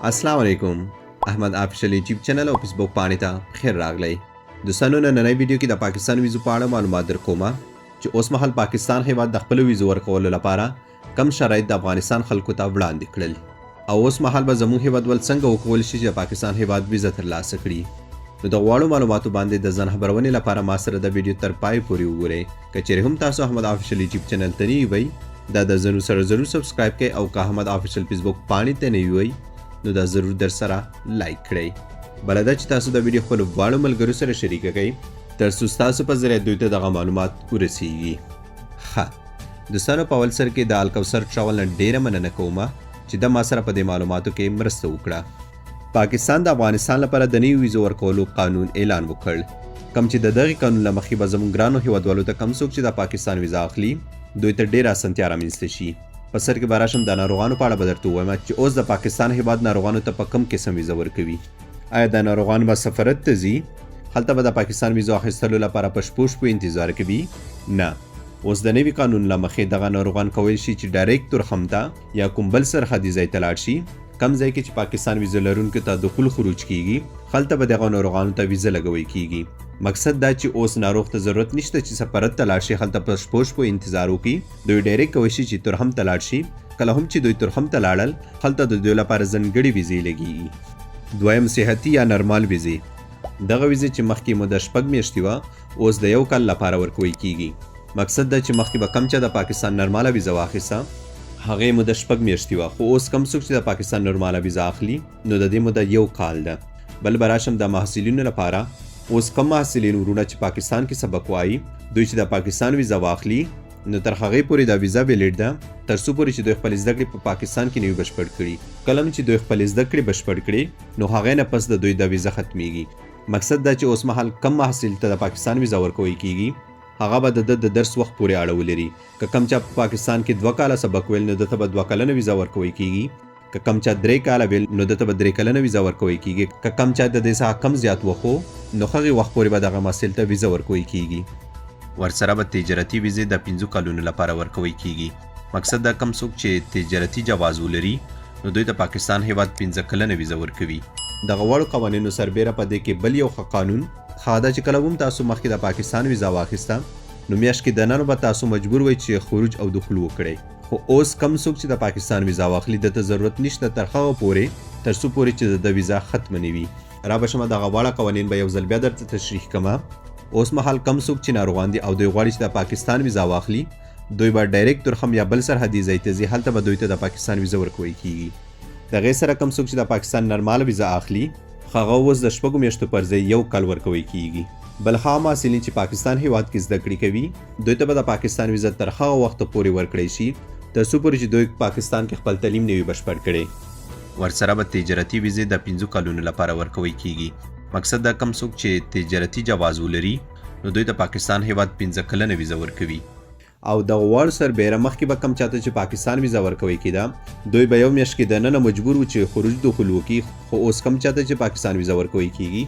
السلام علیکم، احمد افیشل یوټیوب چینل او فیسبوک پاڼې ته خیر راغلی. دوستانو، نننۍ ویډیو کې د پاکستان ویزو په اړه معلومات در کومه چې اوس مهال پاکستان هیواد د خپلو ویزو ورکولو لپاره کم شرایط د افغانستان خلکو ته وړاندې کړل او اوس مهال به زموږ هیوادوال څنګه وکول شي چې د پاکستان هیواد ویزه ترلاسه کړي. نو د غواړو معلوماتو باندې د ځان خبرونې لپاره ما سره د ویډیو تر پای پورې وګورئ. که چېرې هم تاسو احمد افیشل یوټیوب چینل ته نه وئ، دا د ضرور سره ضرور سبسکرایب کړئ او که احمد افیشل فیسبوک پاڼې ته نه وئ، نو دا ضرور در سره لایک کړئ. بله دا چې تاسو د ویډیو خپلو واړو ملګرو سره شریکه کړئ تر څو ستاسو په ذریعه دوی ته دغه معلومات ورسیږي. ښه دوستانو، په اول سر کې د الکوثر ټراول نه ډیره مننه کوم چې د ما سره په دې معلوماتو کې مرسته وکړه. پاکستان د افغانستان لپاره د نوي ویزو ورکولو قانون اعلان وکړ، کوم چې د دغه قانون له مخې به زموږ ګرانو هیوادوالو ته کم څوک چې د پاکستان ویزه اخلي، دوی ته ډیره اسانتیا رامنځته شي. په سر کې به راشم د ناروغانو په اړه به درته ووایم چې اوس د پاکستان هیواد ناروغانو ته په کوم قسم ویزه ورکوي. آیا دا ناروغان به سفارت ته ځي، هلته به د پاکستان ویزو اخیستلو لپاره په شپو شپو انتظار کوي؟ نه، اوس د نوي قانون له مخې دغه ناروغان کولی شي چې ډایرکټ تورخم ته یا کوم بل سرحدي ځای ته لاړ شي، کم ځای کې چې پاکستان ویزه لرونکو ته دخول خروج کیږي، هلته به دغه ناروغانو ته ویزه لګول کیږي. مقصد دا چې اوس ناروغ ته ضرورت نشته چې سفارت ته لاړ شي، هلته په شپو شپو انتظار وکړي. دوی ډایرکټ کولی شي چې تورخم ته لاړ شي. کله هم چې دوی تورخم ته لاړل، هلته د دوی لپاره ځانګړې ویزې لګیږي. دویم، صحتي یا نرمال ویزې. دغه ویزې چې مخکې موده 6 میاشتې وه، اوس د یو کال لپاره ورکول کیږي. مقصد دا چې مخکې به کم چا د پاکستان نرماله ویزه واخیسته، هغې موده 6 میاشتې وه، خو اوس کم څوک چې د پاکستان نرماله ویزه اخلي، نو د دې موده یو کال ده. بل به راشم د محصلینو لپاره. اوس کم محصلین وروڼه چې پاکستان کې سبق وایي، دوی چې د پاکستان ویزه واخلي، نو تر هغې پورې دا ویزه ویلیډ ده تر څو پورې چې دوی خپلې زده کړې په پاکستان کې نه وي بشپړ کړي. کله هم چې دوی خپلې زده کړې بشپړ کړي، نو هغې نه پس د دوی دا ویزه ختمیږي. مقصد دا چې اوس مهال کم محصل ته د پاکستان ویزه ورکول کیږي، هغه به د ده د درس وخت پورې اړه ولري. که کم چا په پاکستان کې 2 کاله سبق ویل، نو ده ته به 2 کلنه ویزه ورکول کیږي. که کم چا 3 کاله ویل، نو ده ته به 3 کلنه ویزه ورکول کیږي. که کم چا د دې څخه کم زیات وخو، نو هغې وخت پورې به دغه محصل ته ویزه ورکول کیږي. ورسره به تجارتي ویزې د 5 کلونو لپاره ورکول کیږي. مقصد دا کم څوک چې تجارتي جواز ولري، نو دوی ته پاکستان هیواد 5 کلنه ویزه ورکوي. دغه واړو قوانینو سربېره په دې کې بل یو ښه قانون هغه دا چې کله هم تاسو مخکې د پاکستان ویزه واخیسته، نو میاشت کې دننه به تاسو مجبور وئ چې خروج او دخول وکړئ. خو اوس کم څوک چې د پاکستان ویزه واخلي، ده ته ضرورت نشته تر هغه پورې تر څو پورې چې د ده ویزه ختمه نه وي. را به شمه دغه واړه قوانین به یو ځل بیا درته تشریح کړم. اوس مهال کم څوک چې ناروغان دي او دوی غواړي چې د پاکستان ویزه واخلي، دوی به ډایرکټ تورخم یا بل سرحدي ځای ته ځي، هلته به دوی ته د پاکستان ویزه ورکول کیږي. دغې سره کم څوک چې د پاکستان نرماله ویزه اخلي، هغه اوس د 6 میاشتو پر ځای یو کال ورکول کیږي. بل هغه محصلین چې پاکستان هیواد کې زده کړې کوي، دوی ته به د پاکستان ویزه تر هغه وخته پورې ورکړی شي تر څو پورې چې دوی پاکستان کې خپل تعلیم نه وي بشپړ کړی. ورسره به تجارتي ویزې د 5 کلونو لپاره ورکول کیږي. مقصد دا کم څوک چې تجارتي جواز ولري، نو دوی ته پاکستان هیواد 5 کلنه ویزه ورکوي. او د غواړو سربېره مخکې به کم چاته چې پاکستان ویزه ورکوي کېده، دوی به یو میاشت کې دننه مجبور وو چې خروج دخول وکړي. خو اوس کم چاته چې پاکستان ویزه ورکوي کیږي،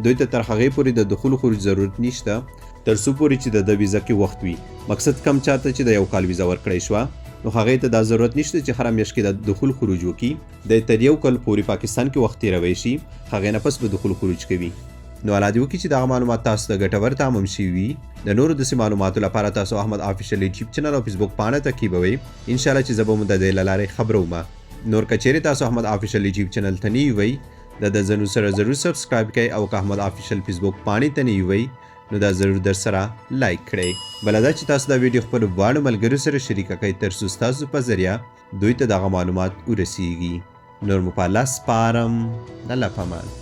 دوی ته تر هغې پورې د دخول خروج ضرورت نشته تر څو پورې چې د ده ویزه کې وخت وي. مقصد کم چاته چې د یو کال ویزه ورکړی شوه، نو هغې ته دا ضرورت نشته چې هره میاشت کې د دخول خروج وکړي. دی تر یو کال پورې پاکستان کې وخت تېروی شي، هغې نه پس به دخول خروج کوي. نو الله دې وکړي چې دغه معلومات تاسو ته ګټور تمام شوي وي. د نورو داسې معلوماتو لپاره تاسو احمد افیشل یوټیوب چینل او فیسبوک پاڼه تعقیبوئ. انشاءالله چې زه به مو د دې له لارې خبروم. نور که چیرې تاسو احمد افیشل یوټیوب چینل ته نه وئ، د د ضرور سره ضرور سبسکرایب کړئ او که احمد افیشل فیسبوک پاڼې ته نه وئ، نو دا ضرور در سره لایک کړئ. بله دا چې تاسو دا ویډیو خپلو واړو ملګرو سره شریکه کړئ تر څو ستاسو په ذریعه دوی ته دغه معلومات ورسیږي. نور مو په الله سپارم، د الله په امان.